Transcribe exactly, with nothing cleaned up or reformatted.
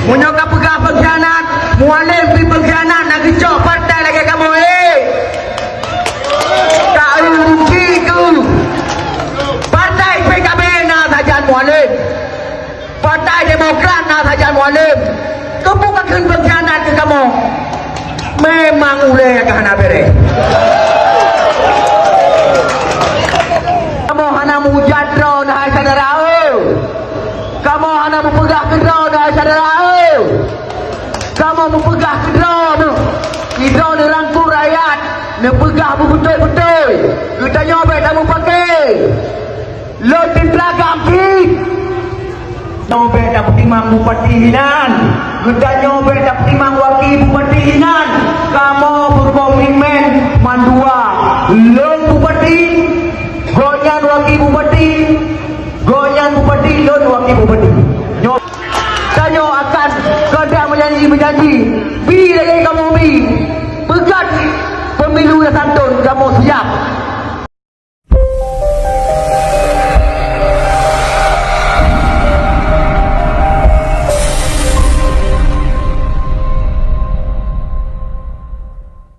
Meunyoe ka peugah pengkhianat, Mualem pih pengkhianat, na geucok partai lagèe kamoe, eh. Ka eu rugi keu partai P K B na sajan Mualem. Partai Demokrat na sajan Mualem. Keupeue ka kheun pengkhianat keu kamoe? Memang ulèe ka hana bèrèh. Kamoe hana meuhujat droe, hai syedara, eh. Kamoe hana meupeugah keudroe, hai syedara, eh. Kamoe meupeugah keudroe, sidroe neurangkum rakyat, neupeugah beubeutôi-beutôi. Geutanyoe bèk tameupaké lôn teuntèe gaki. Nyoe bèk tapeutimang bupati hinan. Geutanyoe bèk tapeutimang waki bupati hinan. Kamoe beukomitmen mandua. Lôn bupati, gobnyan waki bupati, gobnyan bupati, lôn waki bupati. Nyoe tanyoe akan kontak meujanji-meujanji. Bi lagèe kamoe bi. Peugah pemilu nyang santôn, kamoe siap.